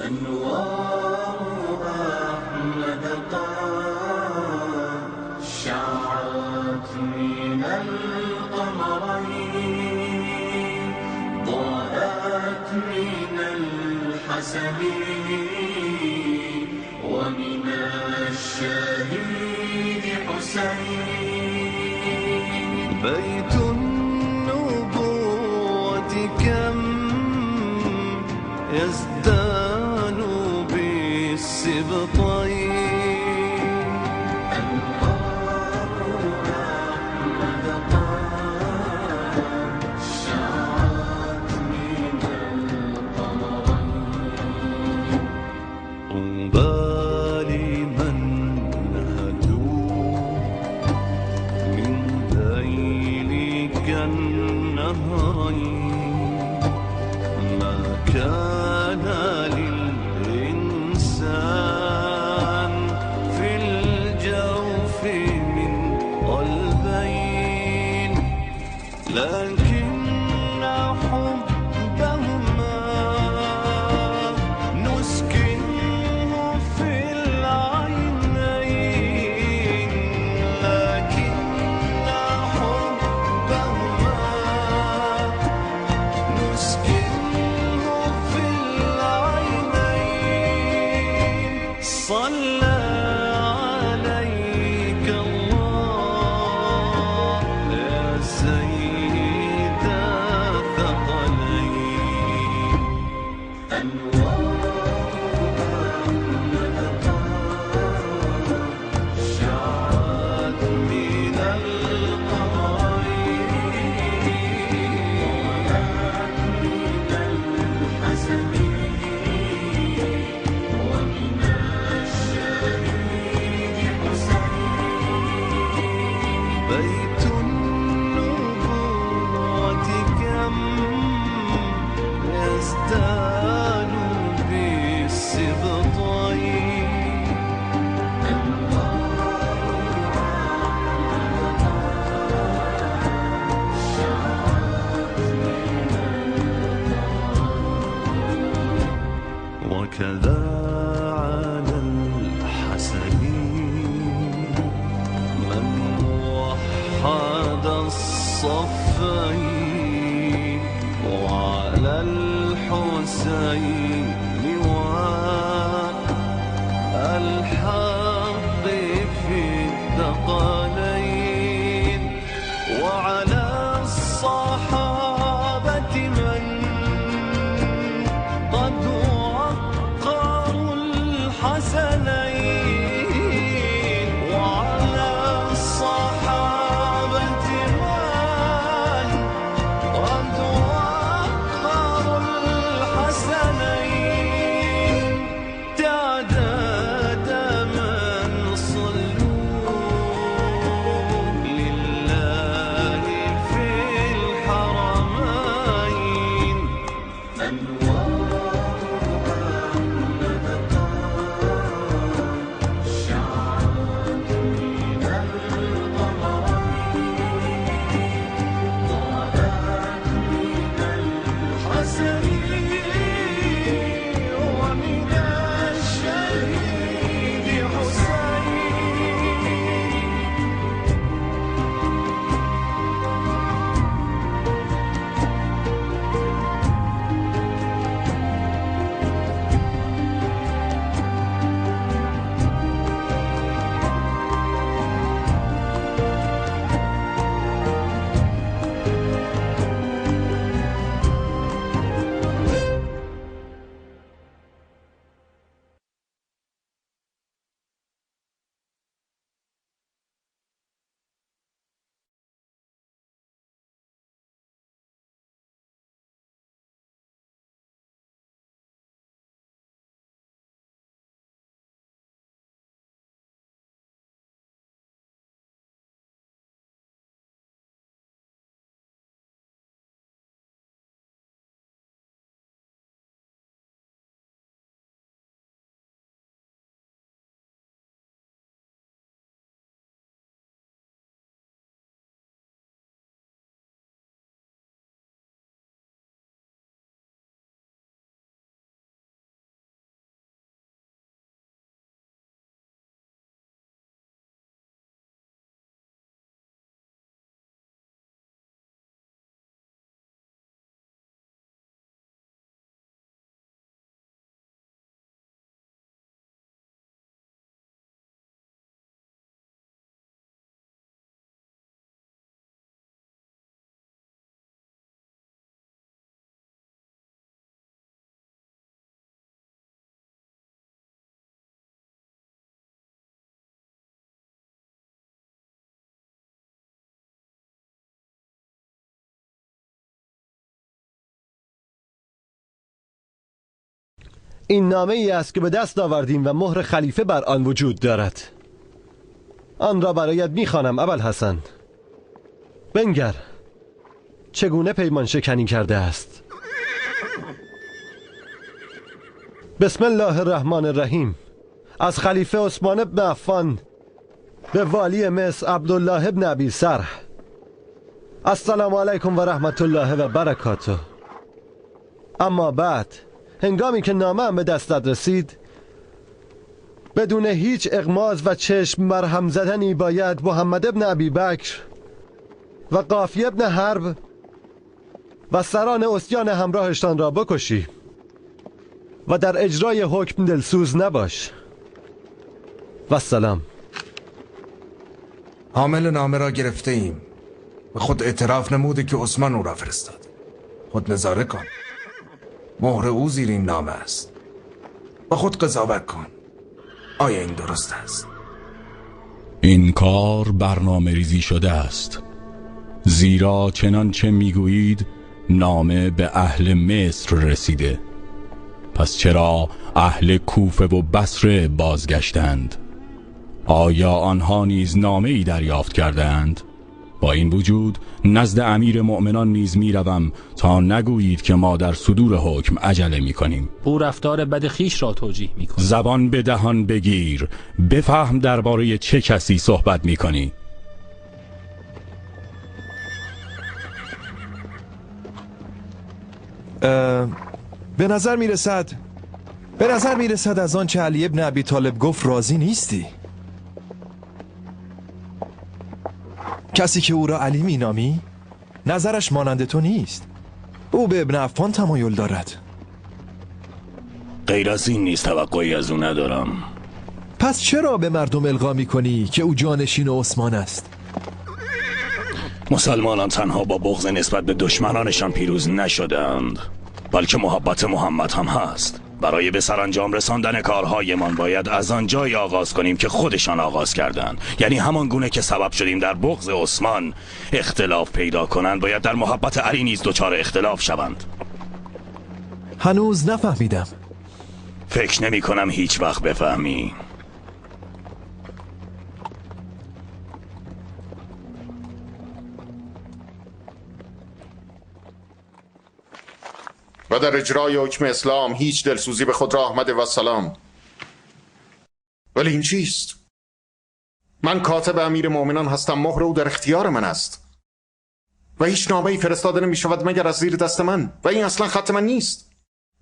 أنوار أحمد قد شعت من القمرين، ضاءت من الحسن ومن الشهيد حسين. بيت النبوة كم يزدان بالسبطين، أنوار أحمد قد شعت من القمرين. طوبى لمن نهدوا من ذيلك النهرين، ما كان للإنسان في الجوف من قلبين، لكن حبهما نسكنه في العينين، لكن حبهما نسكنه في العينين. صلى عليك الله يا سيد الثقلين. أنوار أحمد قد شعت من القمرين، ضاءت من الحسن ومن الشهيد حسين. بيت النبوة كم يزدان بالسبطين، أنوار أحمد قد شعت من القمرين. وكذا على الحسن من وحد الصفين، وعلى الحسين والحق في الثقلين، وعلى الصحابة من قد وقروا الحسنين، وعلى الصحابة من قد وقروا الحسنين. تعداد من این نامه ای است که به دست آوردیم و مهر خلیفه بر آن وجود دارد. آن را برایت میخوانم ابوالحسن. بنگر چگونه پیمان شکنی کرده است. بسم الله الرحمن الرحیم. از خلیفه عثمان ابن عفان به والی مصر عبدالله ابن ابی سرح. السلام علیکم و رحمت الله و برکاته. اما بعد، هنگامی که نامه‌ام به دستت رسید، بدون هیچ اغماض و چشم برهم زدنی باید محمد ابن ابی بکر و قافیه ابن حرب و سران عصیان همراهشان را بکشی و در اجرای حکم دلسوز نباش. و سلام. حامل نامه را گرفته ایم. به خود اعتراف نموده که عثمان او را فرستاد. خود نظاره کن، مهر او زیر این نامه است. با خود قضاوت کن، آیا این درست است؟ این کار برنامه ریزی شده است، زیرا چنانچه میگویید نامه به اهل مصر رسیده. پس چرا اهل کوفه و بصره بازگشتند؟ آیا آنها نیز نامه ای دریافت کردند؟ با این وجود نزد امیر مؤمنان نیز میروم تا نگویید که ما در صدور حکم عجله میکنیم. او رفتار بد خویش را توجیه میکند. زبان به دهان بگیر، بفهم درباره چه کسی صحبت میکنی. به نظر میرسد از آن چه علی ابن ابی طالب گفت راضی نیستی. کسی که او را علی مینامی نظرش مانند تو نیست. او به ابن عفان تمایل دارد. غیر از این نیست، توقعی از او ندارم. پس چرا به مردم القا میکنی که او جانشین عثمان است؟ مسلمانان تنها با بغض نسبت به دشمنانشان پیروز نشدند، بلکه محبت محمد هم هست. برای به سرانجام رساندن کارهایمان باید از آن جای آغاز کنیم که خودشان آغاز کردند. یعنی همان گونه که سبب شدیم در بغض عثمان اختلاف پیدا کنند، باید در محبت علی نیز دچار اختلاف شوند. هنوز نفهمیدم. فکر نمی کنم هیچ وقت بفهمی. و در اجرای حکم اسلام هیچ دلسوزی به خود راه مده و سلام. ولی این چیست؟ من کاتب امیر مؤمنان هستم، مهر او در اختیار من است و هیچ نامه‌ای فرستاده نمی شود مگر از زیر دست من، و این اصلا خط من نیست.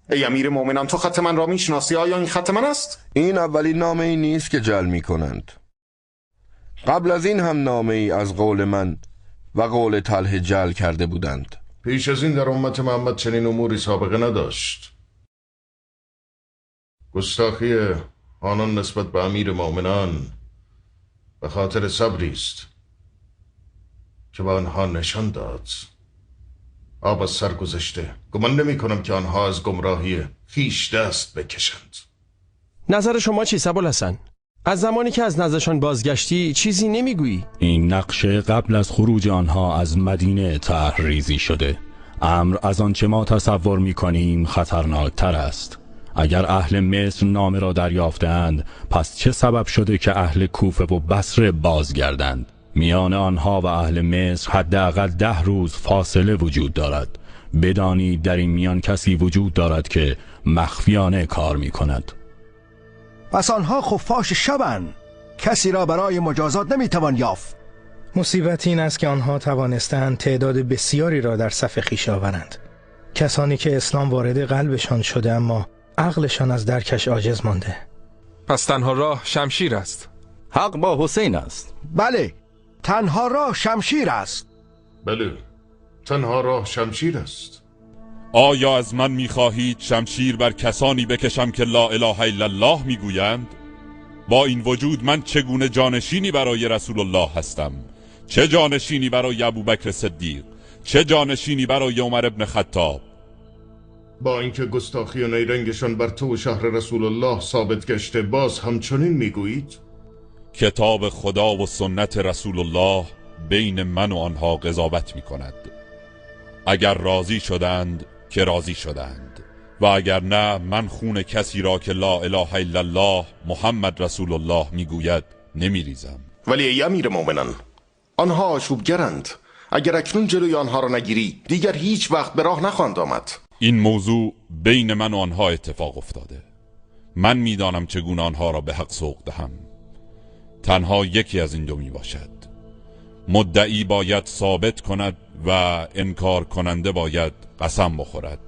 ای امیر مؤمنان، تو خط من را میشناسی؟ آیا این خط من است؟ این اولین نامه‌ای نیست که جعل می کنند. قبل از این هم نامه‌ای از قول من و قول طلحه جعل کرده بودند. پیش از این در امت محمد چنین اموری سابقه نداشت. گستاخی آنان نسبت به امیر مؤمنان به خاطر صبری است که به آنها نشان داد. آب از سر گذشته. گمان نمی کنم که آنها از گمراهی خویش دست بکشند. نظر شما چیست ابوالحسن؟ از زمانی که از نزدشان بازگشتی چیزی نمیگویی. این نقشه قبل از خروج آنها از مدینه طرح ریزی شده. امر از آنچه ما تصور میکنیم خطرناکتر است. اگر اهل مصر نامه را دریافتند، پس چه سبب شده که اهل کوفه و بصره بازگردند؟ میان آنها و اهل مصر حداقل 10 روز فاصله وجود دارد. بدانید در این میان کسی وجود دارد که مخفیانه کار میکند. پس آنها خفاش شبند، کسی را برای مجازات نمیتوان یافت. مصیبت این است که آنها توانستند تعداد بسیاری را در صف خویش آورند، کسانی که اسلام وارد قلبشان شده اما عقلشان از درکش عاجز مانده. پس تنها راه شمشیر است. حق با حسین است. بله، تنها راه شمشیر است. بله، تنها راه شمشیر است. آیا از من میخواهید شمشیر بر کسانی بکشم که لا اله الا الله میگویند؟ با این وجود من چگونه جانشینی برای رسول الله هستم؟ چه جانشینی برای ابوبکر صدیق؟ چه جانشینی برای عمر ابن خطاب؟ با اینکه گستاخی و نیرنگشان بر تو و شهر رسول الله ثابت گشته، باز همچنین میگویید؟ کتاب خدا و سنت رسول الله بین من و آنها قضاوت میکند. اگر راضی شدند که راضی شدند و اگر نه من خون کسی را که لا اله الا الله محمد رسول الله میگوید نمیریزم. ولی ای امیر مؤمنان، آنها آشوبگرند. اگر اکنون جلوی آنها را نگیری دیگر هیچ وقت به راه نخواهند آمد. این موضوع بین من و آنها اتفاق افتاده. من میدانم چگونه آنها را به حق سوق دهم. تنها یکی از این دو می باشد. مدعی باید ثابت کند و انکار کننده باید قسم بخورد.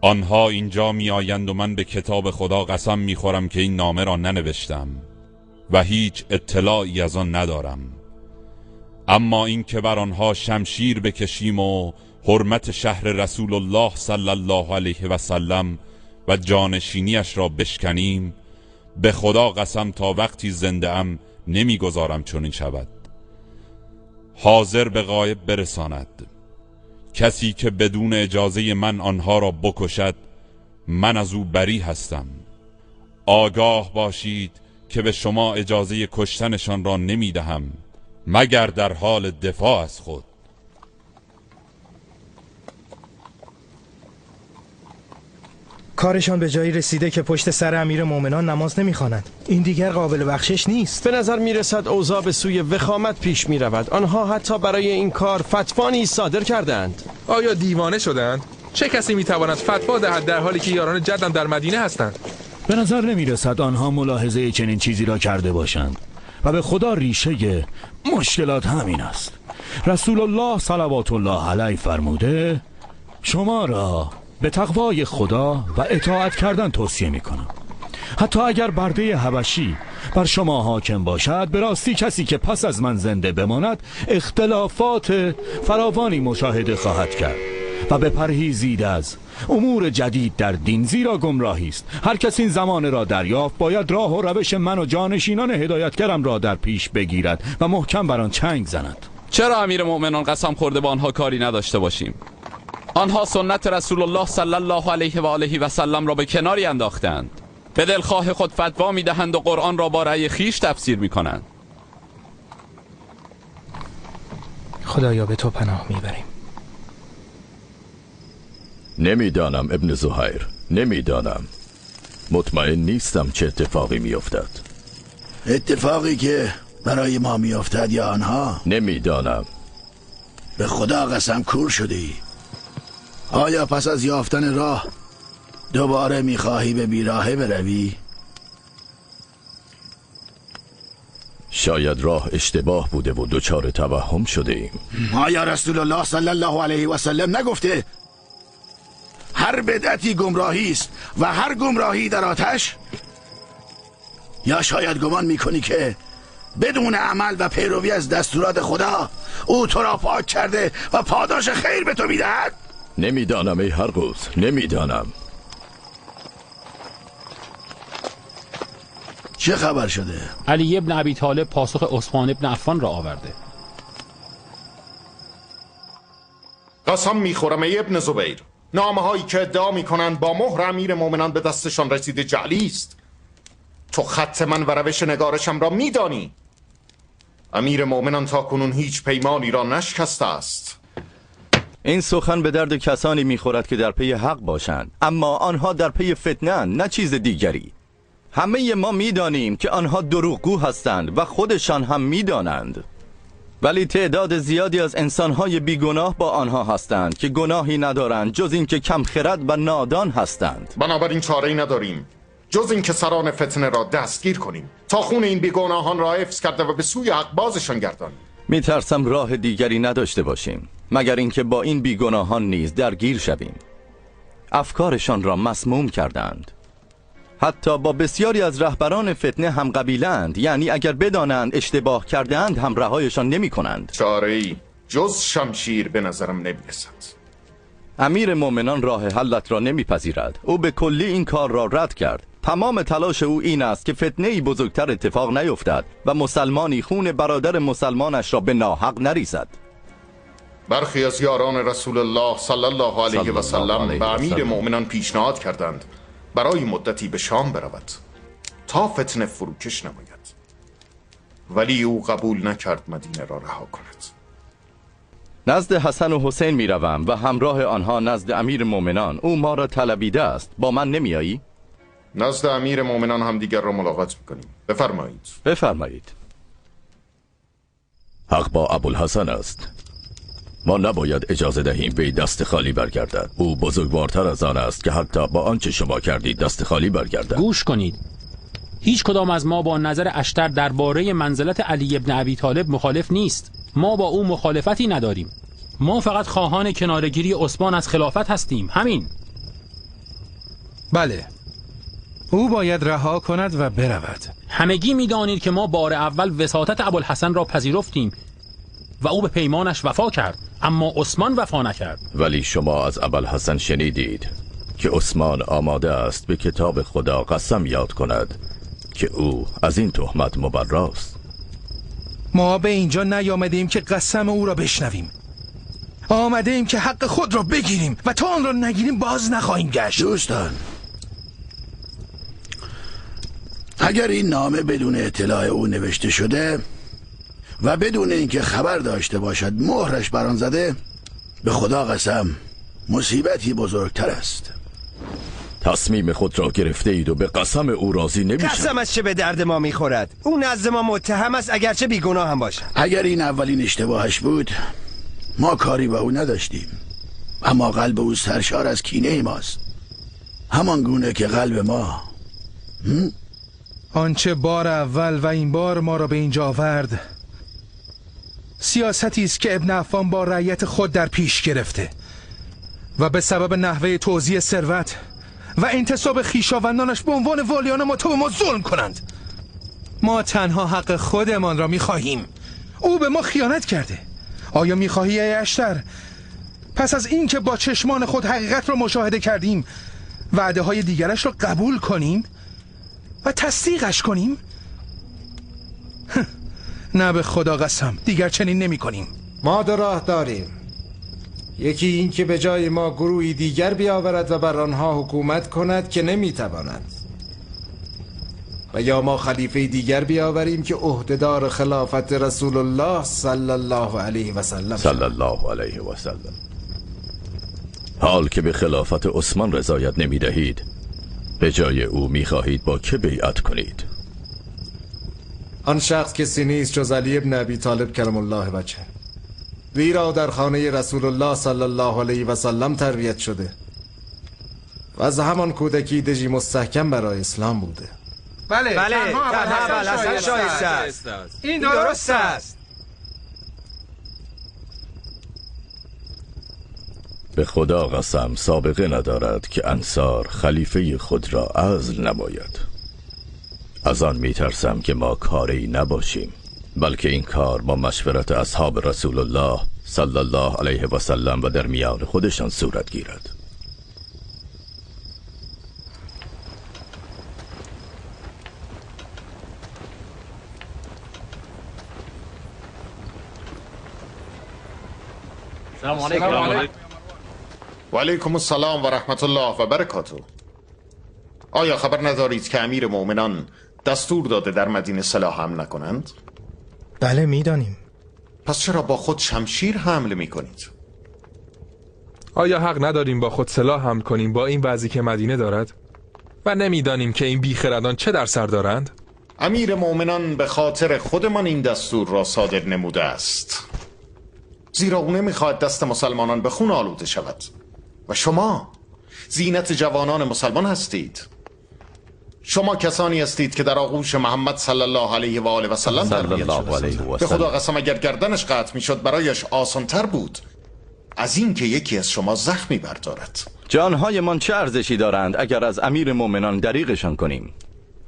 آنها اینجا می آیند و من به کتاب خدا قسم می خورم که این نامه را ننوشتم و هیچ اطلاعی از آن ندارم. اما این که بر آنها شمشیر بکشیم و حرمت شهر رسول الله صلی الله علیه و سلم و جانشینیش را بشکنیم، به خدا قسم تا وقتی زنده ام نمیگذارم چنین شود. حاضر به غایب برساند. کسی که بدون اجازه من آنها را بکشد من از او بری هستم. آگاه باشید که به شما اجازه کشتنشان را نمیدهم مگر در حال دفاع از خود. کارشان به جایی رسیده که پشت سر امیر مؤمنان نماز نمیخوانند. این دیگر قابل بخشش نیست. به نظر میرسد اوضاع به سوی وخامت پیش میرود. آنها حتی برای این کار فتوا نیز صادر کردند. آیا دیوانه شدند؟ چه کسی میتواند فتوا دهد در حالی که یاران جدم در مدینه هستند؟ به نظر نمیرسد آنها ملاحظه چنین چیزی را کرده باشند و به خدا ریشه مشکلات همین است. رسول الله صلوات الله علیه فرموده شما را به تقوای خدا و اطاعت کردن توصیه میکنم. حتی اگر برده حبشی بر شما حاکم باشد، به راستی کسی که پس از من زنده بماند اختلافات فراوانی مشاهده خواهد کرد و بپرهیزید از امور جدید در دین، زیرا گمراهی است. هر کس این زمان را دریافت باید راه و روش من و جانشینان هدایتگرم را در پیش بگیرد و محکم بر آن چنگ زند. چرا امیر مؤمنان قسم خورده با آنها کاری نداشته باشیم؟ آنها سنت رسول الله صلی الله علیه و آله و سلم را به کناری انداختند. به دلخواه خود فتوا میدهند و قرآن را با رأی خویش تفسیر میکنند. خدایا به تو پناه میبریم. نمیدانم ابن زهیر، نمیدانم. مطمئن نیستم چه اتفاقی میافتد. اتفاقی که برای ما میافتد یا آنها؟ نمیدانم. به خدا قسم کور شدی. آیا پس از یافتن راه دوباره میخواهی به بیراهه بروی؟ شاید راه اشتباه بوده و دچار توهم شده ایم. آیا رسول الله صلی الله علیه و سلم نگفته هر بدعتی گمراهی است و هر گمراهی در آتش؟ یا شاید گمان میکنی که بدون عمل و پیروی از دستورات خدا او تو را پاک کرده و پاداش خیر به تو میدهد؟ نمیدانم ای هرقوز، نمیدانم. چه خبر شده؟ علی ابن ابی طالب پاسخ عثمان ابن عفان را آورده. قسم میخورم ای ابن زبیر، نامه هایی که ادعا میکنند با مهر امیر مؤمنان به دستشان رسیده جعلی است. تو خط من و روش نگارشم را میدانی. امیر مؤمنان تا کنون هیچ پیمانی را نشکسته است. این سخن به درد کسانی میخورد که در پی حق باشند، اما آنها در پی فتنه، نه چیز دیگری. همه ما میدانیم که آنها دروغگو هستند و خودشان هم میدانند، ولی تعداد زیادی از انسانهای بیگناه با آنها هستند که گناهی ندارند جز اینکه کم خرد و نادان هستند. بنابراین چاره‌ای نداریم جز اینکه سران فتنه را دستگیر کنیم تا خون این بیگناهان را حفظ کرده و به سوی حق بازشان گردانیم. میترسم راه دیگری نداشته باشیم مگر اینکه با این بیگناهان نیز درگیر شویم. افکارشان را مسموم کردند. حتی با بسیاری از رهبران فتنه هم قبیلند، یعنی اگر بدانند اشتباه کردند هم رهایشان نمی کنند. چاره‌ای جز شمشیر به نظرم نمی رسد. امیر مؤمنان راه حلت را نمیپذیرد. او به کلی این کار را رد کرد. تمام تلاش او این است که فتنه‌ای بزرگتر اتفاق نیفتد و مسلمانی خون برادر مسلمانش را به ناحق نریزد. برخی از یاران رسول الله صلی الله علیه و سلم به امیر مؤمنان پیشنهاد کردند برای مدتی به شام برود تا فتنه فروکش نماید، ولی او قبول نکرد مدینه را رها کند. نزد حسن و حسین میروم و همراه آنها نزد امیر مؤمنان. او ما را طلبیده است. با من نمیایی؟ نزد امیر مؤمنان هم دیگر را ملاقات میکنیم. بفرمایید. بفرمایید. حق با ابوالحسن است. ما نباید اجازه دهیم به دست خالی برگردد. او بزرگوارتر از آن است که حتی با آنچه شما کردید دست خالی برگردد. گوش کنید، هیچ کدام از ما با نظر اشتر درباره منزلت علی ابن ابی طالب مخالف نیست. ما با او مخالفتی نداریم. ما فقط خواهان کناره‌گیری عثمان از خلافت هستیم، همین. بله، او باید رها کند و برود. همگی می‌دانید که ما بار اول وساطت ابوالحسن را پذیرفتیم و او به پیمانش وفا کرد، اما عثمان وفا نکرد. ولی شما از ابوالحسن شنیدید که عثمان آماده است به کتاب خدا قسم یاد کند که او از این تهمت مبراست. ما به اینجا نیامدیم که قسم او را بشنویم. آمده ایم که حق خود را بگیریم و تا آن را نگیریم باز نخواهیم گشت. دوستان، اگر این نامه بدون اطلاع او نوشته شده و بدون اینکه خبر داشته باشد مهرش بر آن زده، به خدا قسم مصیبتی بزرگتر است. تصمیم خود را گرفته اید و به قسم او راضی نمی‌شوید. قسم از چه به درد ما میخورد؟ او نزد ما متهم است اگرچه بیگناه هم باشد. اگر این اولین اشتباهش بود ما کاری با او نداشتیم، اما قلب او سرشار از کینه ماست، همان گونه که قلب ما. آنچه بار اول و این بار ما را به اینجا آورد سیاستی است که ابن عفان با رعیت خود در پیش گرفته و به سبب نحوه توزیع ثروت و انتصاب خویشاوندانش به عنوان والیان ما تو به ما ظلم کنند. ما تنها حق خودمان را می‌خواهیم. او به ما خیانت کرده. آیا می‌خواهی ای اشتر پس از اینکه با چشمان خود حقیقت را مشاهده کردیم وعده های دیگرش را قبول کنیم و تصدیقش کنیم؟ نه، به خدا قسم دیگر چنین نمی کنیم. ما دو راه داریم. یکی این که به جای ما گروهی دیگر بیاورد و بر آنها حکومت کند که نمیتواند، و یا ما خلیفه دیگر بیاوریم که عهدهدار خلافت رسول الله صلی الله علیه و سلم. صلی الله علیه و سلم. حال که به خلافت عثمان رضایت نمیدهید، به جای او میخواهید با که بیعت کنید؟ آن شخص کسی نیست جز علی ابن ابی طالب کرم الله وجهه. زیرا در خانه رسول الله صلی الله علیه و سلم تربیت شده و از همان کودکی دژی مستحکم برای اسلام بوده. بله، تنها ابوالحسن شایسته است. این درست است. به خدا قسم سابقه ندارد که انصار خلیفه خود را عزل نماید. از آن میترسم که ما کاری نباشیم، بلکه این کار با مشورت اصحاب رسول الله صلی الله علیه و سلم و در میان خودشان صورت گیرد. سلام علیکم. و علیکم السلام و رحمت الله و برکاته. آیا خبر ندارید که امیر مؤمنان دستور داده در مدینه سلاح حمل نکنند؟ بله میدانیم. پس چرا با خود شمشیر حمل میکنید؟ آیا حق نداریم با خود سلاح حمل کنیم با این وضعی که مدینه دارد؟ و نمیدانیم که این بیخردان چه در سر دارند؟ امیر مؤمنان به خاطر خودمان این دستور را صادر نموده است، زیرا او نمیخواهد دست مسلمانان به خون آلوده شود و شما زینت جوانان مسلمان هستید. شما کسانی هستید که در آغوش محمد صلی الله علیه و آله و سلم تربیت شده. به خدا قسم اگر گردنش قطع میشد برایش آسانتر بود از این که یکی از شما زخمی بردارد. جانهایمان چه ارزشی دارند اگر از امیر مؤمنان دریغشان کنیم؟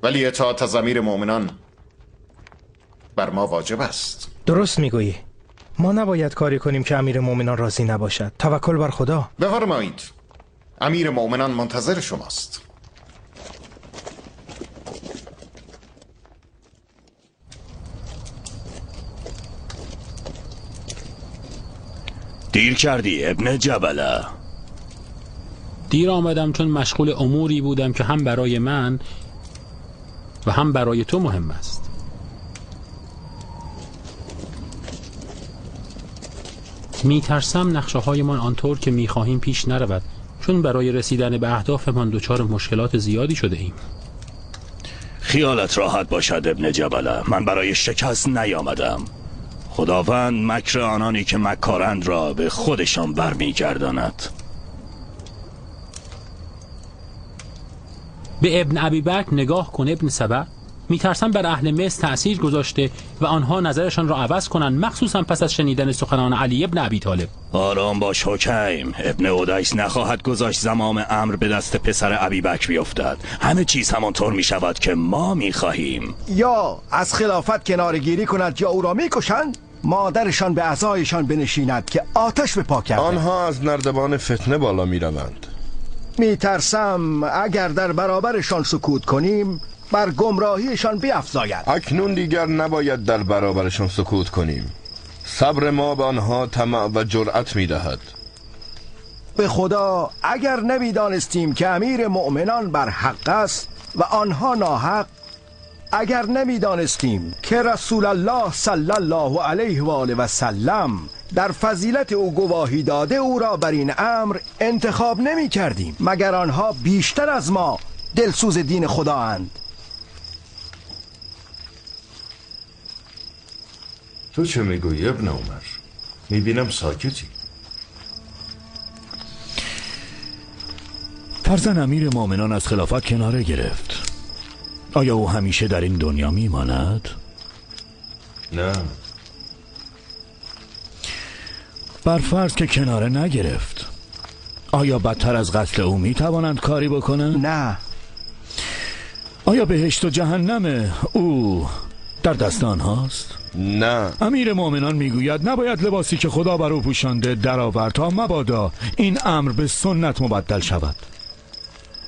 ولی اطاعت از امیر مؤمنان بر ما واجب است. درست میگویی. ما نباید کاری کنیم که امیر مؤمنان راضی نباشد. توکل بر خدا. بفرمایید، امیر مؤمنان منتظر شماست. دیر کردی ابن جبله. دیر آمدم چون مشغول اموری بودم که هم برای من و هم برای تو مهم است. میترسم نقشه هایمان آنطور که میخواهیم پیش نرود، چون برای رسیدن به اهدافمان دچار مشکلات زیادی شده ایم. خیالت راحت باشد ابن جبله، من برای شکست نیامدم. خداوند مکر آنانی که مکارند را به خودشان برمیگرداند. به ابن ابی بکر نگاه کن ابن سبع. میترسم بر اهل مصر تأثیر گذاشته و آنها نظرشان را عوض کنند، مخصوصا پس از شنیدن سخنان علی ابن ابی طالب. آرام باش حکیم، ابن اودیس نخواهد گذاشت زمام امر به دست پسر ابی بکر بیفتد. همه چیز همانطور میشود که ما میخواهیم. یا از خلافت کنارگیری کند یا او را میکشند، مادرشان به عزایشان بنشیند که آتش به پا کرده. آنها از نردبان فتنه بالا میروند. میترسم اگر در برابرشان سکوت کنیم بر گمراهیشان بیفزاید. اکنون دیگر نباید در برابرشان سکوت کنیم. صبر ما به آنها طمع و جرأت میدهد. به خدا اگر نمیدانستیم که امیر مؤمنان بر حق است و آنها ناحق، اگر نمیدانستیم که رسول الله صلی الله علیه و آله و سلم در فضیلت او گواهی داده، او را بر این امر انتخاب نمی کردیم. مگر آنها بیشتر از ما دلسوز دین خدا اند؟ تو چه میگویی ابن عمر؟ میبینم ساکتی. فرزن امیر مؤمنان از خلافت کناره گرفت. آیا او همیشه در این دنیا میماند؟ نه. بر فرض که کناره نگرفت، آیا بدتر از قتل او میتوانند کاری بکنند؟ نه. آیا بهشت و جهنم او در دست آنهاست؟ نه. امیر مؤمنان میگوید نباید لباسی که خدا بر او پوشانده درآورد تا مبادا این امر به سنت مبدل شود.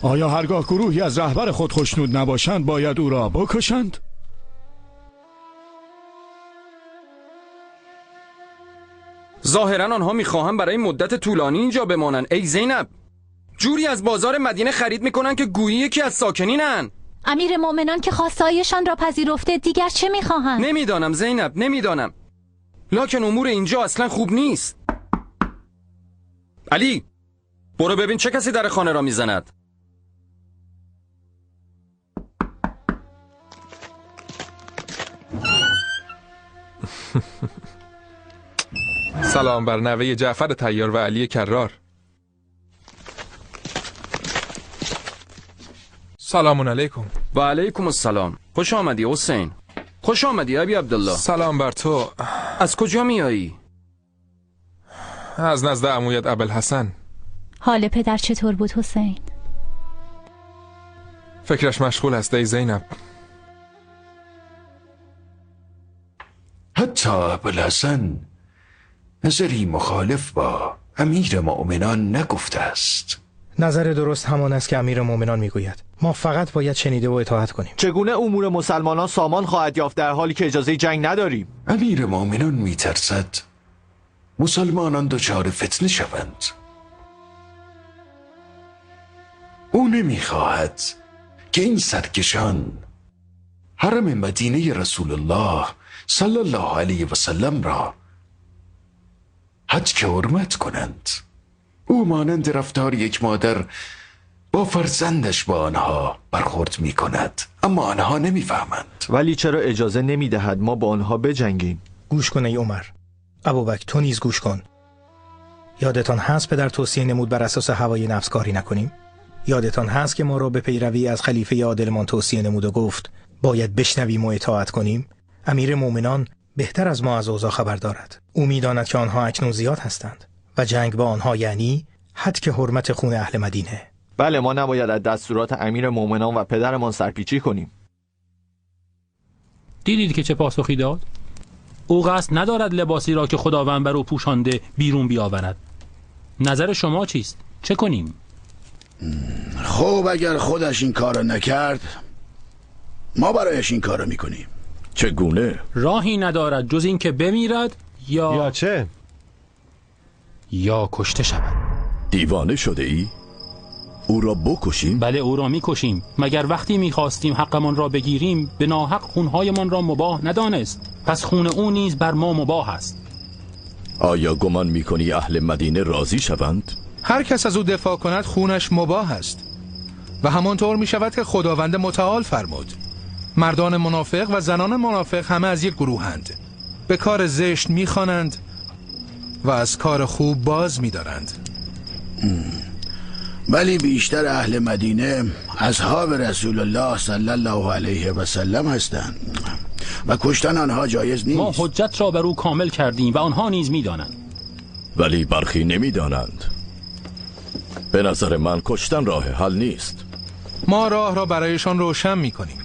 آیا هرگاه گروهی از رهبر خود خوشنود نباشند باید او را بکشند؟ ظاهرا آنها میخواهند برای مدت طولانی اینجا بمانند. ای زینب، جوری از بازار مدینه خرید میکنن که گویی یکی از ساکنینن. امیر مؤمنان که خواستهایشان را پذیرفته دیگر چه میخواهند؟ نمیدانم زینب، نمیدانم. لکن امور اینجا اصلا خوب نیست. علی، برو ببین چه کسی در خانه را میزند. سلام بر نوه جعفر طیار و علی کرار. سلام علیکم. و علیکم السلام. خوش آمدی حسین. خوش آمدی ابی عبدالله. سلام بر تو. از کجا میایی؟ از نزد عمویت ابوالحسن. حال پدر چطور بود حسین؟ فکرش مشغول است ای زینب. حتی ابوالحسن نظری مخالف با امیر مؤمنان نگفته است. نظر درست همان است که امیر مؤمنان میگوید. ما فقط باید شنیده و اطاعت کنیم. چگونه امور مسلمانان سامان خواهد یافت در حالی که اجازه جنگ نداریم؟ امیر مؤمنان میترسد مسلمانان دچار فتنه شوند. او نمیخواهد که این سرکشان حرم مدینه رسول الله صلی الله علیه و سلم را هتک حرمت کنند. او مانند رفتار یک مادر با فرزندش با آنها برخورد می کند، اما آنها نمیفهمند. ولی چرا اجازه نمی دهد ما با آنها بجنگیم؟ گوش کن ای عمر. ابوبکر تو نیز گوش کن. یادتان هست پدر توصیه نمود بر اساس هوای نفس کاری نکنیم؟ یادتان هست که ما را به پیروی از خلیفه عادلمان توصیه نمود و گفت باید بشنویم و اطاعت کنیم؟ امیر مؤمنان بهتر از ما از اوضاع خبر دارد. او میداند که آنها اکنون زیاد هستند و جنگ با آنها یعنی هتک حرمت خون اهل مدینه. بله، ما نباید از دستورات امیر مؤمنان و پدرمان سرپیچی کنیم. دیدید که چه پاسخی داد؟ او قصد ندارد لباسی را که خداوند بر او پوشانده بیرون بیاورد. نظر شما چیست؟ چه کنیم؟ خب اگر خودش این کارو نکرد ما برایش این کارو میکنیم. چگونه؟ راهی ندارد جز این که بمیرد یا چه؟ یا کشته شود. دیوانه شده ای؟ او را بکشیم؟ بله او را میکشیم. مگر وقتی میخواستیم حقمان را بگیریم به ناحق خونهایمان را مباح ندانست؟ پس خون او نیز بر ما مباح است. آیا گمان میکنی اهل مدینه راضی شوند؟ هر کس از او دفاع کند خونش مباح است و همانطور می شود که خداوند متعال فرمود مردان منافق و زنان منافق همه از یک گروهند، به کار زشت میخوانند و از کار خوب باز میدارند. ولی بیشتر اهل مدینه اصحاب رسول الله صلی الله علیه و سلم هستند و کشتن آنها جایز نیست. ما حجت را بر او کامل کردیم و آنها نیز میدانند، ولی برخی نمیدانند. به نظر من کشتن راه حل نیست. ما راه را برایشان روشن میکنیم.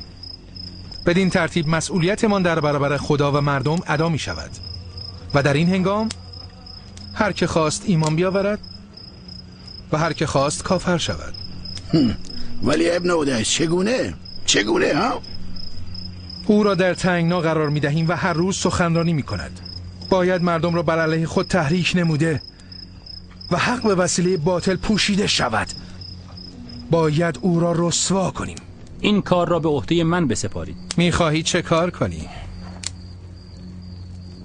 بدین ترتیب مسئولیتمان در برابر خدا و مردم ادا می شود و در این هنگام هر که خواست ایمان بیاورد و هر که خواست کافر شود. ولی ابن عدیس چگونه؟ چگونه ها؟ او را در تنگنا قرار می دهیم و هر روز سخنرانی می کند. باید مردم را بر علیه خود تحریک نموده و حق به وسیله باطل پوشیده شود. باید او را رسوا کنیم. این کار را به عهده من بسپارید. میخواهی چه کار کنی؟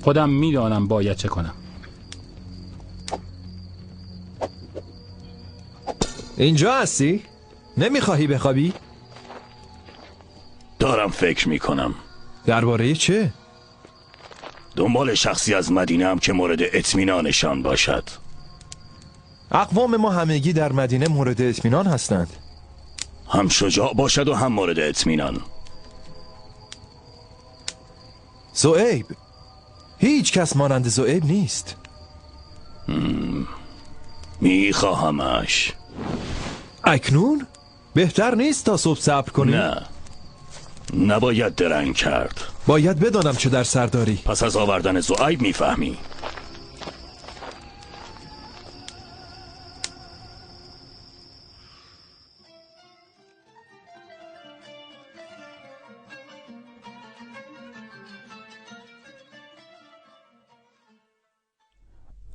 خودم میدانم باید چه کنم. اینجا هستی؟ نمیخواهی بخوابی؟ دارم فکر میکنم. درباره چه؟ دنبال شخصی از مدینه هم که مورد اطمینانشان باشد. اقوام ما همگی در مدینه مورد اطمینان هستند. هم شجاع باشد و هم مورد اطمینان. زعیب، هیچ کس مانند زعیب نیست. میخواهمش. اکنون؟ بهتر نیست تا صبح صبر کنی؟ نه، نباید درنگ کرد. باید بدانم چه در سر داری. پس از آوردن زعیب میفهمی.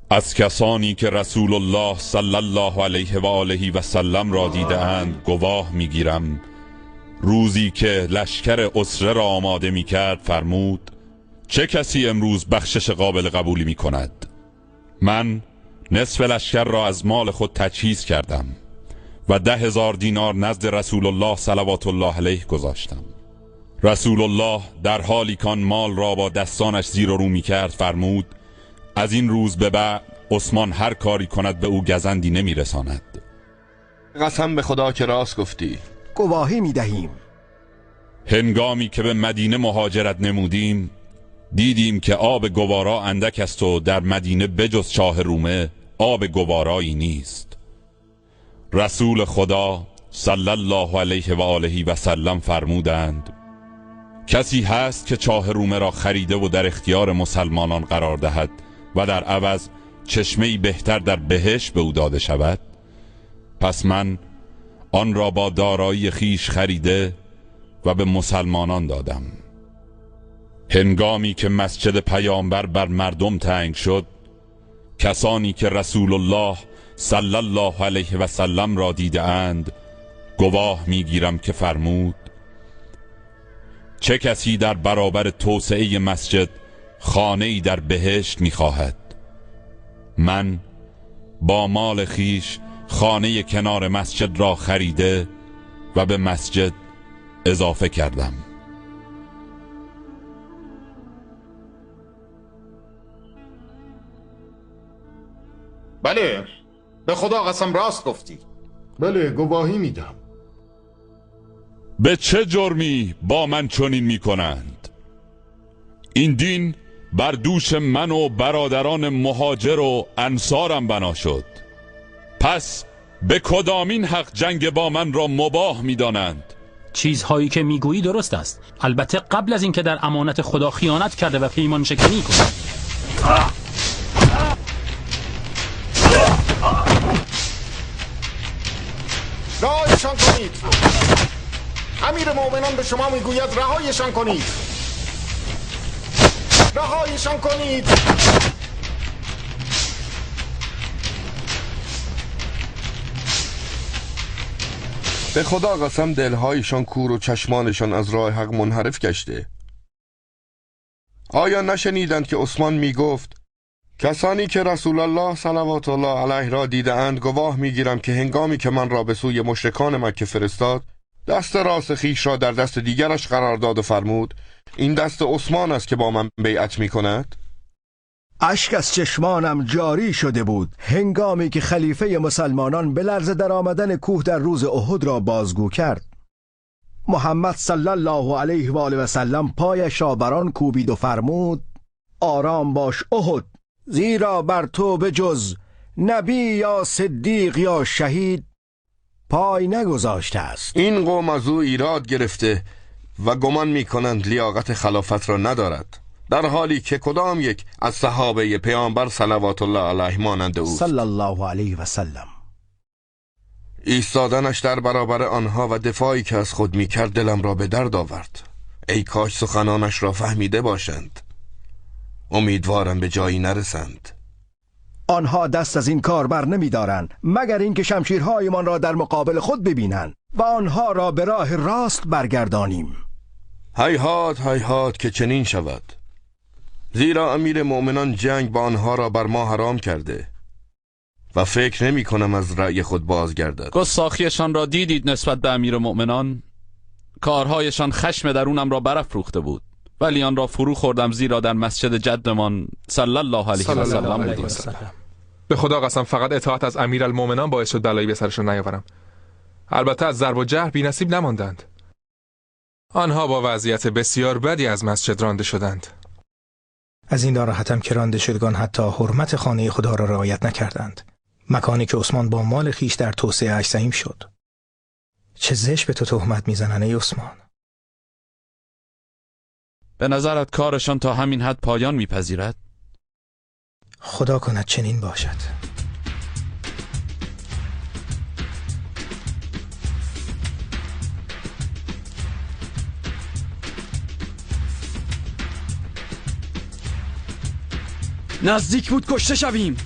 از کسانی که رسول الله صلی الله علیه و آله و سلم را دیده‌اند گواه میگیرم. روزی که لشکر اسره را آماده میکرد فرمود چه کسی امروز بخشش قابل قبولی میکند؟ من نصف لشکر را از مال خود تجهیز کردم و 10,000 دینار نزد رسول الله صلوات الله علیه گذاشتم. رسول الله در حالی که آن مال را با دستانش زیر و رو میکرد فرمود از این روز به بعد عثمان هر کاری کند به او گزندی نمیرساند. قسم به خدا که راست گفتی. گواهی میدهیم. هنگامی که به مدینه مهاجرت نمودیم دیدیم که آب گوارا اندک است و در مدینه بجز چاه رومه آب گوارایی نیست. رسول خدا صلی الله علیه و آله و سلم فرمودند کسی هست که چاه رومه را خریده و در اختیار مسلمانان قرار دهد و در عوض چشمه‌ای بهتر در بهشت به او داده شود؟ پس من آن را با دارایی خیش خریده و به مسلمانان دادم. هنگامی که مسجد پیامبر بر مردم تنگ شد، کسانی که رسول الله صلی الله علیه و سلم را دیده اند گواه میگیرم که فرمود چه کسی در برابر توسعه مسجد خانه‌ای در بهشت میخواهد؟ من با مال خیش خانه کنار مسجد را خریده و به مسجد اضافه کردم. بله، به خدا قسم راست گفتی. بله، گواهی میدم. به چه جرمی با من چنین میکنند؟ این دین بر دوش من و برادران مهاجر و انصارم بنا شد، پس به کدامین حق جنگ با من را مباح میدانند؟ چیزهایی که میگویی درست است، البته قبل از اینکه در امانت خدا خیانت کرده و پیمان شکنی کنی. رهایشان کنید. امیر مؤمنان به شما میگوید رهایشان کنید. رهایشان کنید. به خدا قسم دلهایشان کور و چشمانشان از راه حق منحرف گشته. آیا نشنیدند که عثمان میگفت کسانی که رسول الله صلوات الله علیه را دیده‌اند گواه میگیرم که هنگامی که من را به سوی مشرکان مکه فرستاد، دست راست خویش را در دست دیگرش قرار داد و فرمود این دست عثمان است که با من بیعت میکند. اشک از چشمانم جاری شده بود هنگامی که خلیفه مسلمانان به لرزه در آمدن کوه در روز احد را بازگو کرد. محمد صلی الله علیه و آله و سلم پایش را بر آن کوبید و فرمود آرام باش احد، زیرا بر تو به جز نبی یا صدیق یا شهید پای نگذاشته است. این قوم از او ایراد گرفته و گمان میکنند لیاقت خلافت را ندارد، در حالی که کدام یک از صحابه پیامبر صلوات الله علیه مانند اوست صلی الله علیه و سلم. ایستادنش در برابر آنها و دفاعی که از خود میکرد دلم را به درد آورد. ای کاش سخنانش را فهمیده باشند. امیدوارم به جایی نرسند. آنها دست از این کار بر نمیدارند مگر اینکه شمشیرهایمان را در مقابل خود ببینند و آنها را به راه راست برگردانیم. هیهات هیهات که چنین شود، زیرا امیر مؤمنان جنگ با آنها را بر ما حرام کرده و فکر نمی کنم از رأی خود بازگردد. گستاخیشان را دیدید نسبت به امیر مؤمنان؟ کارهایشان خشم درونم را برافروخته بود، ولی آن را فرو خوردم، زیرا در مسجد جدمان صلی الله علیه و سلم بودیم. به خدا قسم فقط اطاعت از امیرالمؤمنان باعث شد بلایی به سرشون نیاورم. البته از ضرب و جرح بی‌نصیب نماندند. آنها با وضعیت بسیار بدی از مسجد رانده شدند. از این ناراحتم که رانده شدگان حتی حرمت خانه خدا را رعایت نکردند، مکانی که عثمان با مال خیش در توسعه اش سهیم شد. چه زشت به تو تهمت میزنن ای عثمان. به نظرت کارشان تا همین حد پایان میپذیرد؟ خدا کند چنین باشد. نزدیک بود کشته شویم.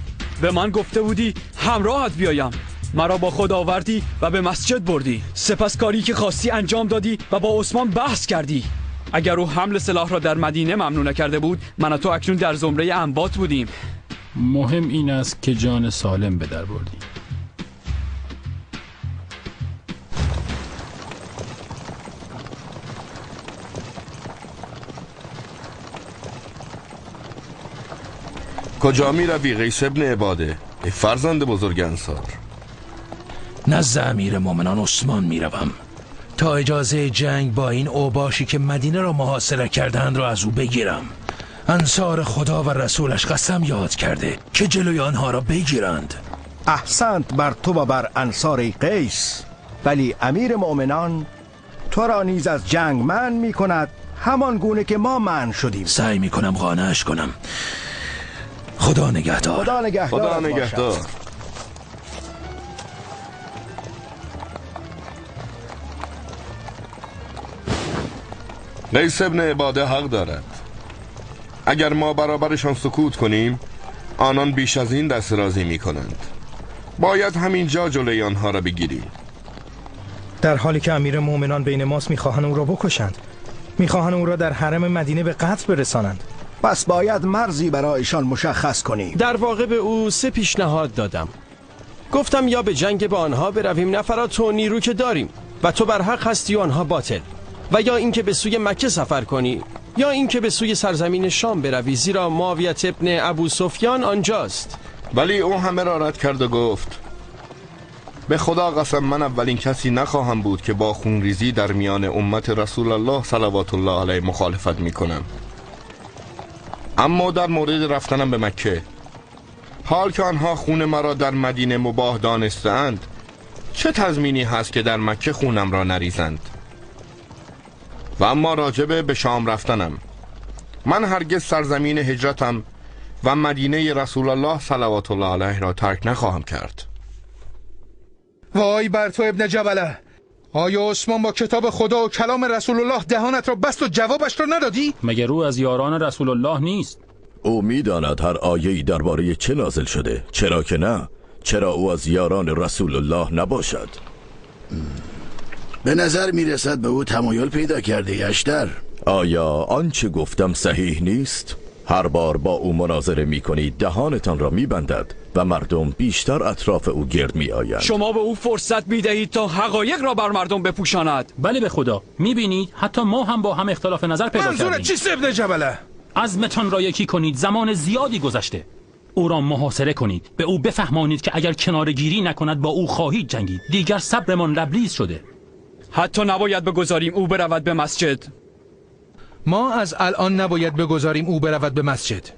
به من گفته بودی همراهت بیایم، مرا با خود آوردی و به مسجد بردی. سپس کاری که خواستی انجام دادی و با عثمان بحث کردی. اگر او حمل سلاح را در مدینه ممنوع نکرده بود، من و تو اکنون در زمره اموات بودیم. مهم این است که جان سالم به در بردی. کجا می روی قیس ابن عباده ای فرزند بزرگ انصار؟ نزد امیر مؤمنان عثمان می روم تا اجازه جنگ با این اوباشی که مدینه را محاصره کردند را از او بگیرم. انصار خدا و رسولش قسم یاد کرده که جلوی آنها را بگیرند. احسنت بر تو و بر انصار قیس، ولی امیر مؤمنان تو را نیز از جنگ منع می کند، همان گونه که ما منع شدیم. سعی می کنم قانعش کنم. خدا نگهدار. خدا نگهدار. خدا نگهدار. قیس ابن عباده حق دارد. اگر ما برابرشان سکوت کنیم، آنان بیش از این دست رازی می کنند. باید همینجا جلوی آنها را بگیریم. در حالی که امیر مؤمنان بین ماست میخواهند او را بکشند، میخواهند او را در حرم مدینه به قتل برسانند. پس باید مرزی برایشان مشخص کنیم. در واقع به او 3 پیشنهاد دادم. گفتم یا به جنگ با آنها برویم، نفرات و نیرو که داریم و تو بر حق هستی و آنها باطل، و یا اینکه به سوی مکه سفر کنی، یا اینکه به سوی سرزمین شام بروی، زیرا معاویه ابن ابو سفیان آنجاست. ولی او همه را رد کرد و گفت به خدا قسم من اولین کسی نخواهم بود که با خونریزی در میان امت رسول الله صلوات الله علیه مخالفت میکنم. اما در مورد رفتنم به مکه، حال که آنها خون مرا در مدینه مباح دانسته‌اند، چه تضمینی هست که در مکه خونم را نریزند؟ و اما راجب به شام رفتنم، من هرگز سرزمین هجرتم و مدینه رسول الله صلوات الله علیه را ترک نخواهم کرد. وای بر تو ابن جبله، آیا عثمان با کتاب خدا و کلام رسول الله دهانت را بست و جوابش را ندادی؟ مگر او از یاران رسول الله نیست؟ او میداند هر آیه‌ای درباره چه نازل شده، چرا که نه؟ چرا او از یاران رسول الله نباشد؟ به نظر میرسد به او تمایل پیدا کرده اشتر. آیا آنچه گفتم صحیح نیست؟ هر بار با او مناظره میکنید دهانتان را میبندد و مردم بیشتر اطراف او گرد میآیند. شما به او فرصت میدهید تا حقایق را بر مردم بپوشاند. بله به خدا، میبینید حتی ما هم با هم اختلاف نظر پیدا کردیم. منظورت چیست ابن جبله؟ عزمتان را یکی کنید، زمان زیادی گذشته. او را محاصره کنید، به او بفهمانید که اگر کناره‌گیری نکند با او خواهید جنگید. دیگر صبرمان لبریز شده. حتی نباید بگذاریم او برود به مسجد. ما از الان نباید بگذاریم او برود به مسجد،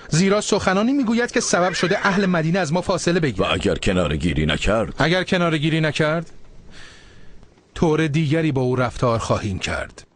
زیرا سخنانی میگوید که سبب شده اهل مدینه از ما فاصله بگیرند. و اگر کناره‌گیری نکرد؟ اگر کناره‌گیری نکرد طور دیگری با او رفتار خواهیم کرد.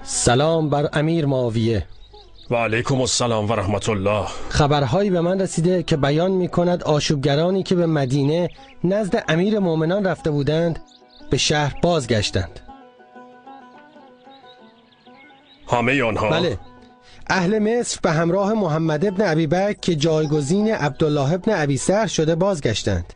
سلام بر امیر معاویه. و علیکم السلام و رحمت الله. خبرهایی به من رسیده که بیان می کند آشوبگرانی که به مدینه نزد امیر مؤمنان رفته بودند به شهر بازگشتند. همه آنها؟ بله. اهل مصر به همراه محمد ابن ابی بکر که جایگزین عبدالله ابن ابی سرح شده بازگشتند.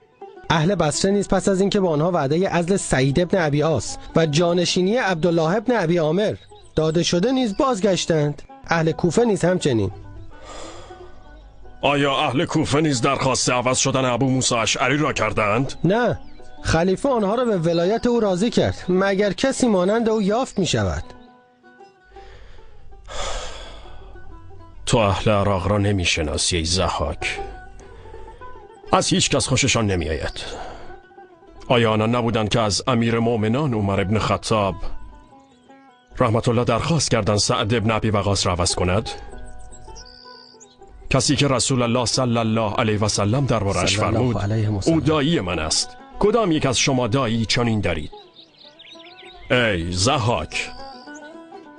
اهل بصره نیز پس از اینکه به آنها وعده عزل سعید ابن ابی عاص و جانشینی عبدالله ابن ابی عامر داده شده نیز بازگشتند. اهل کوفه نیز همچنین. آیا اهل کوفه نیز درخواست عوض شدن ابو موسی اشعری را کردند؟ نه، خلیفه آنها را به ولایت او راضی کرد، مگر کسی مانند او یافت می شود؟ تو اهل عراق را نمی شناسی ای ضحاک. از هیچ کس خوششان نمی آید. آیا آنان نبودند که از امیر مؤمنان عمر ابن خطاب رحمت الله درخواست کردند سعد ابن ابی وقاص را عوض کند؟ کسی که رسول الله صلی الله علیه و سلم درباره‌اش فرمود او دایی من است. کدام یک از شما دایی چنین دارید؟ ای ضحاک،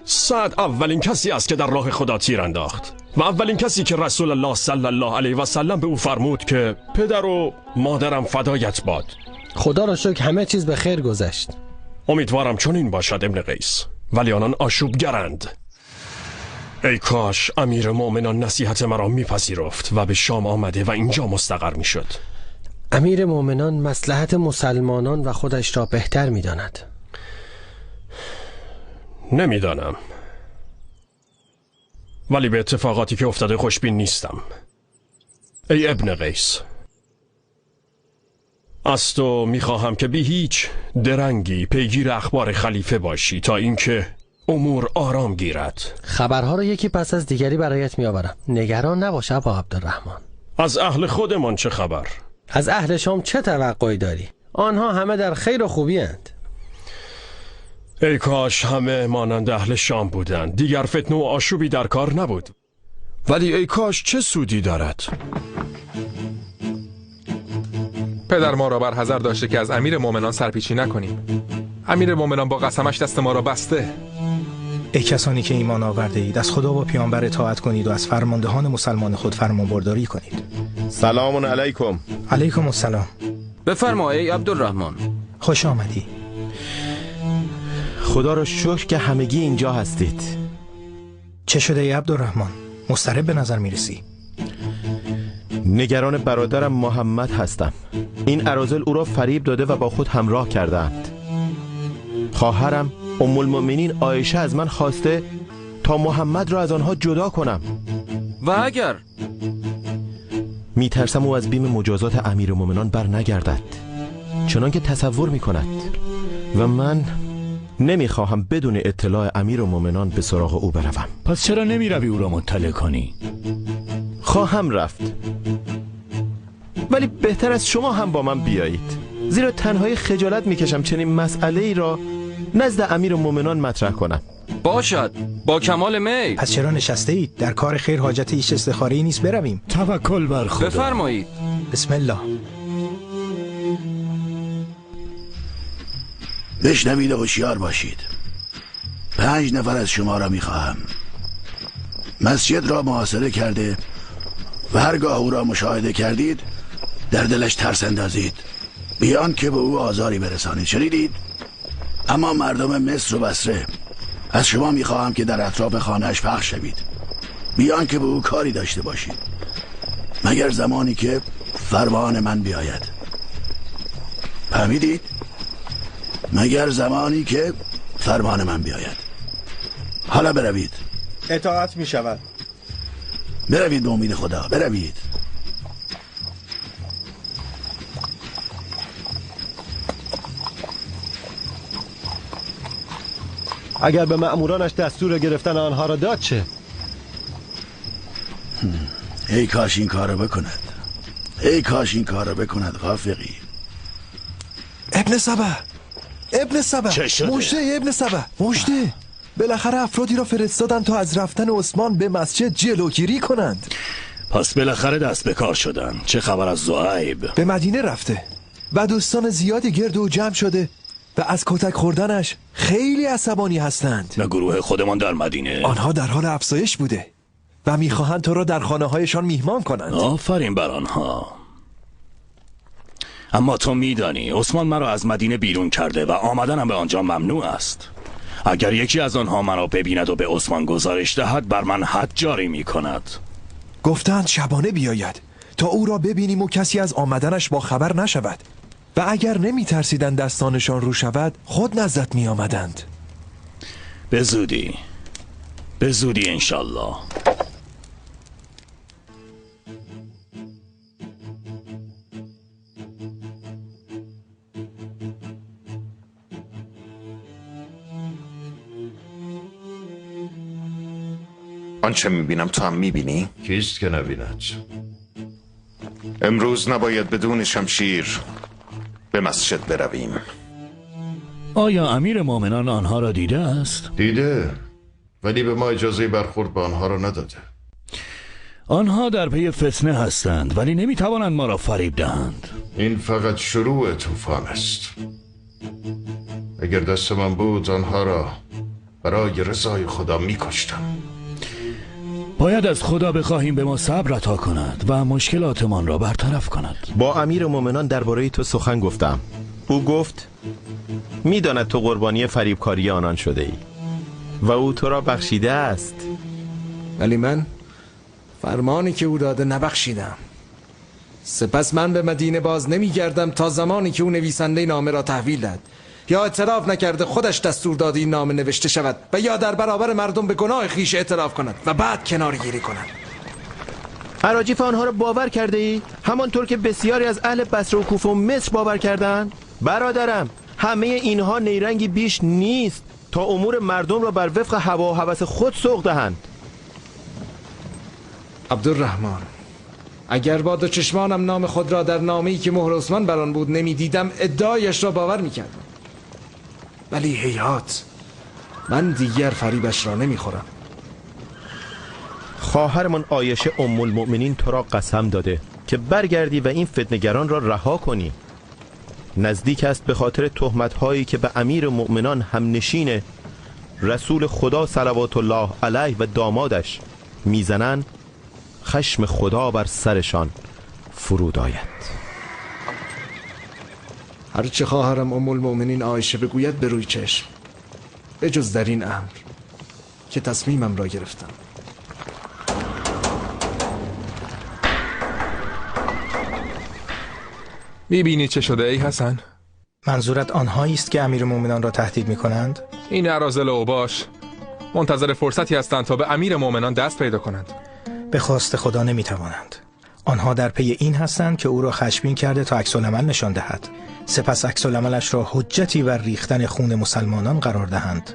سعد اولین کسی است که در راه خدا تیر انداخت و اولین کسی که رسول الله صلی الله علیه و سلم به او فرمود که پدر و مادرم فدایت باد. خدا را شکر همه چیز به خیر گذشت. امیدوارم چنین باشد ابن قیس، ولی آنان آشوبگرند. ای کاش امیر مؤمنان نصیحت مرا میپذیرفت و به شام آمده و اینجا مستقر میشد. امیر مؤمنان مصلحت مسلمانان و خودش را بهتر میداند. نمیدانم، ولی به اتفاقاتی که افتاده خوشبین نیستم. ای ابن قیس، از تو میخواهم که بی هیچ درنگی پیگیر اخبار خلیفه باشی تا اینکه امور آرام گیرد. خبرها را یکی پس از دیگری برایت میآورم. نگران نباش ابا عبدالرحمن. از اهل خودمان چه خبر؟ از اهل شام چه توقعی داری؟ آنها همه در خیر و خوبی اند. ای کاش همه مانند اهل شام بودند، دیگر فتنه و آشوبی در کار نبود. ولی ای کاش چه سودی دارد؟ پدر ما را بر حذر داشته که از امیر مؤمنان سرپیچی نکنیم. امیر مؤمنان با قسمش دست ما را بسته. ای کسانی که ایمان آورده اید، از خدا و پیامبر اطاعت کنید و از فرماندهان مسلمان خود فرمانبرداری کنید. سلام علیکم. علیکم السلام. بفرما ای عبدالرحمن. خوش آمدی. خدا را شکر که همگی اینجا هستید. چه شده ای عبدالرحمن؟ مضطرب به نظر میرسی. نگران برادرم محمد هستم. این اراذل او را فریب داده و با خود همراه کردند. خواهرم ام المؤمنین عایشه از من خواسته تا محمد را از آنها جدا کنم. و اگر؟ میترسم او از بیم مجازات امیر المؤمنان بر نگردد چنان که تصور میکند، و من نمیخواهم بدون اطلاع امیر المؤمنان به سراغ او بروم. پس چرا نمیروی او را مطلع کنی؟ خواهم رفت، ولی بهتر از شما هم با من بیایید، زیرا تنهایی خجالت میکشم چنین مسئله ای را نزد امیر المؤمنان مطرح کنم. باشد، با کمال میل. پس چرا نشسته اید؟ در کار خیر حاجت هیچ استخاره‌ای نیست. برویم. توکل بر خدا. بفرمایید. بسم الله. بشنوید و هوشیار باشید. 5 نفر از شما را میخواهم. مسجد را محاصره کرده و هرگاه او را مشاهده کردید در دلش ترس اندازید. بیان که به او آزاری برسانید. شنیدید؟ اما مردم مصر و بصره، از شما میخواهم که در اطراف خانهش پخش شوید، بیان که به او کاری داشته باشید، مگر زمانی که فرمان من بیاید. فهمیدید؟ مگر زمانی که فرمان من بیاید. حالا بروید. اطاعت می شود. بروید به امید خدا، بروید. اگر به مأمورانش دستور گرفتن آنها را داد چه؟ ای کاش این کار را بکند، ای کاش این کار را بکند. غافقی ابن سبا، ابن سبا، مژده ابن سبا، مژده. بالاخره افرادی را فرستادند تا از رفتن عثمان به مسجد جلوگیری کنند. پس بالاخره دست به کار شدن. چه خبر از زعیب؟ به مدینه رفته و دوستان زیادی گرد او جمع شده و از کتک خوردنش خیلی عصبانی هستند. و گروه خودمان در مدینه؟ آنها در حال افزایش بوده و میخواهند تو را در خانه هایشان میهمان کنند. آفرین بر آنها. اما تو میدانی عثمان مرا از مدینه بیرون کرده و آمدنم به آنجا ممنوع است. اگر یکی از آنها مرا ببیند و به عثمان گزارش دهد، بر من حد جاری میکند. گفتند شبانه بیاید تا او را ببینیم و کسی از آمدنش با خبر نشود، و اگر نمی ترسیدند دستانشان رو شود، خود نزدت می آمدند. به زودی، به زودی انشالله. آنچه میبینم تو هم میبینی؟ کیست که نبیند؟ امروز نباید بدون شمشیر به مسجد برویم. آیا امیر مؤمنان آنها را دیده است؟ دیده، ولی به ما اجازه برخورد با آنها را نداده. آنها در پی فتنه هستند، ولی نمیتوانند ما را فریب دهند. این فقط شروع طوفان است. اگر دست من بود آنها را برای رضای خدا میکشتم. باید از خدا بخواهیم به ما صبر عطا کند و مشکلاتمان را برطرف کند. با امیر مؤمنان درباره تو سخن گفتم. او گفت میداند تو قربانی فریبکاری آنان شده ای و او تو را بخشیده است. ولی من فرمانی که او داده نبخشیدم. سپس من به مدینه باز نمیگردم تا زمانی که او نویسنده نامه را تحویل دهد، یا اعتراف نکرده خودش دستور داده این نامه نوشته شود، و یا در برابر مردم به گناه خویش اعتراف کند و بعد کنارگیری کند. اراجیف آنها را باور کرده ای؟ همانطور که بسیاری از اهل بصره و کوفه و مصر باور کردند؟ برادرم، همه اینها نیرنگی بیش نیست تا امور مردم را بر وفق هوا و هوس خود سوق دهند. عبدالرحمن، اگر با دو چشمانم نام خود را در نامه‌ای که مهر عثمان بر آن بود نمیدیدم، ادعایش را باور میکردم. ولی هیهات، من دیگر فریبش را نمیخورم. خواهرمان عایشه ام المؤمنین تو را قسم داده که برگردی و این فتنه‌گران را رها کنی. نزدیک است به خاطر تهمت‌هایی که به امیر مؤمنان همنشین رسول خدا صلوات الله علیه و دامادش میزنند، خشم خدا بر سرشان فرود آید. هرچه خواهرم ام المؤمنین عایشه بگوید به روی چشم، به جز در این امر که تصمیمم را گرفتم. میبینی چه شده ای حسن؟ منظورت آنهایی است که امیر مؤمنان را تهدید میکنند؟ این اراذل اوباش منتظر فرصتی هستند تا به امیر مؤمنان دست پیدا کنند. به خواست خدا نمیتوانند. آنها در پی این هستند که او را خشمگین کرده تا عکس العمل نشان دهد، سپس عکس العملش را حجتی بر ریختن خون مسلمانان قرار دهند.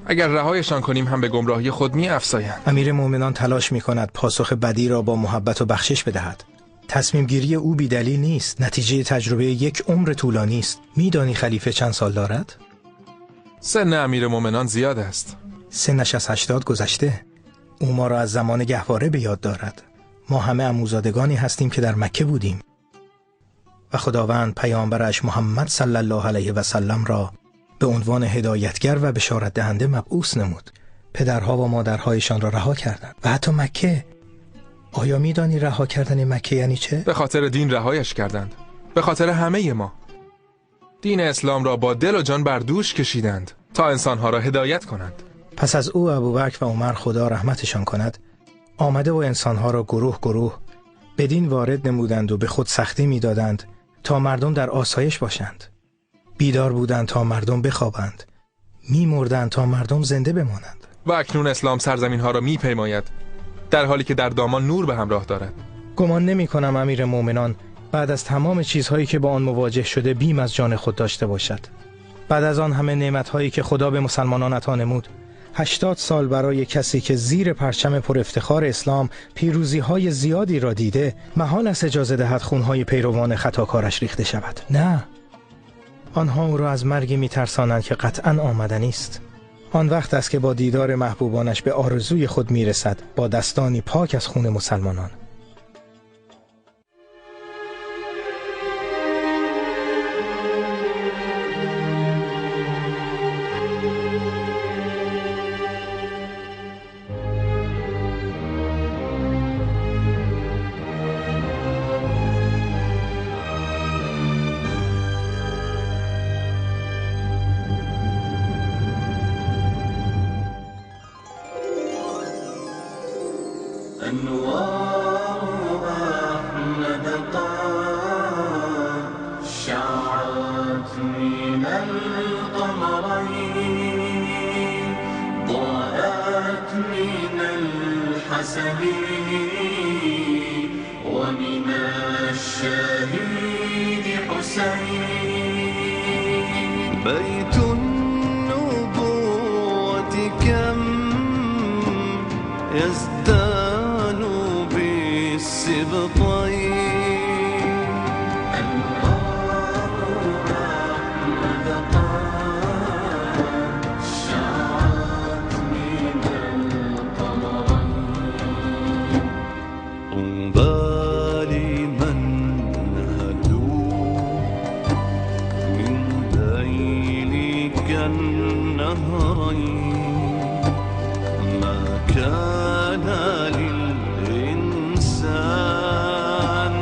اگر رهایشان کنیم هم به گمراهی خود می افزایند. امیر مؤمنان تلاش می کند پاسخ بدی را با محبت و بخشش بدهد. تصمیم گیری او بی دلیل نیست، نتیجه تجربه یک عمر طولانی است. میدانی خلیفه چند سال دارد؟ سن امیر مؤمنان زیاد است. سنش از 80 گذشته. او ما را از زمان گهواره به یاد دارد. ما همه عموزادگانی هستیم که در مکه بودیم و خداوند پیامبرش محمد صلی الله علیه و سلم را به عنوان هدایتگر و بشارت دهنده مبعوث نمود. پدرها و مادرهایشان را رها کردند و حتی مکه. آیا میدانی رها کردن مکه یعنی چه؟ به خاطر دین رهایش کردند. به خاطر همه ما. دین اسلام را با دل و جان بر دوش کشیدند تا انسانها را هدایت کنند. پس از او ابوبکر و عمر خدا رحمتشان کند آمده و انسانها را گروه گروه بدین وارد نمودند و به خود سختی میدادند تا مردم در آسایش باشند. بیدار بودند تا مردم بخوابند، میمردند تا مردم زنده بمانند. و اکنون اسلام سرزمین ها را میپیماید، در حالی که در دامان نور به همراه دارد. گمان نمی کنم امیر مؤمنان بعد از تمام چیزهایی که با آن مواجه شده بیم از جان خود داشته باشد. بعد از آن همه نعمتهایی که خدا به مسلمانان عطا نمود، 80 سال برای کسی که زیر پرچم پر افتخار اسلام پیروزی‌های زیادی را دیده، محال است اجازه دهد خونهای پیروان خطاکارش ریخته شود. نه، آنها او را از مرگی می‌ترسانند که قطعاً آمدنی است. آن وقت است که با دیدار محبوبانش به آرزوی خود میرسد، با دستانی پاک از خون مسلمانان. بيت النبوة كم يزدان بالسبطين، أنوار أحمد قد شعت من القمرين. طوبى لمن هدوا من ذيلك النهرين، ما كان للإنسان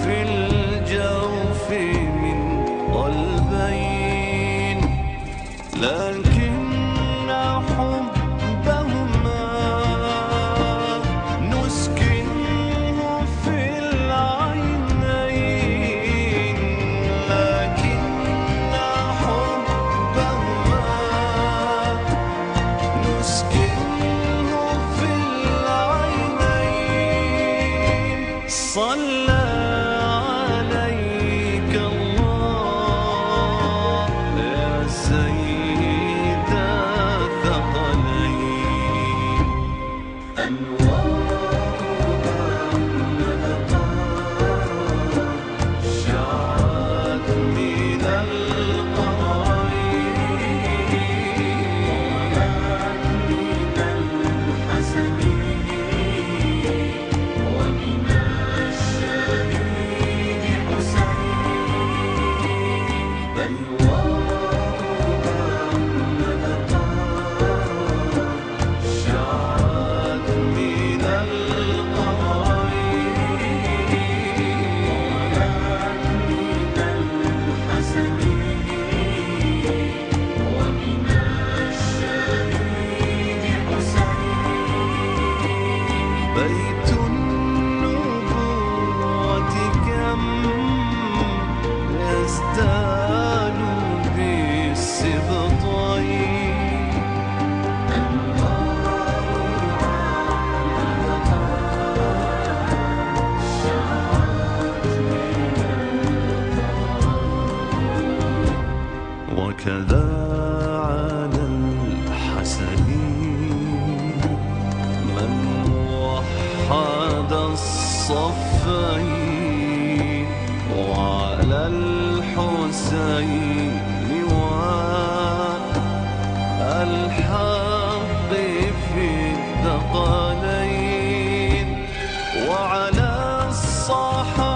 في الجوف من قلبين، لكن حبهما نسكنه في العينين، لكن حبهما نسكنه في العينين. صلى عليك الله يا سيد الثقلين. أنوار أحمد قد شعت من القمرين، ضاءت من الحسن ومن الشهيد حسين. أنوار أحمد قد شعت من القمرين، ضاءت من الحسن ومن الشهيد حسين. بيت النبوة كم يزدان بالسبطين، أنوار أحمد قد شعت من القمرين. وكذا على الحسن من وحد الصفين، وعلى الحسين والحق في الثقلين، وعلى الصحابة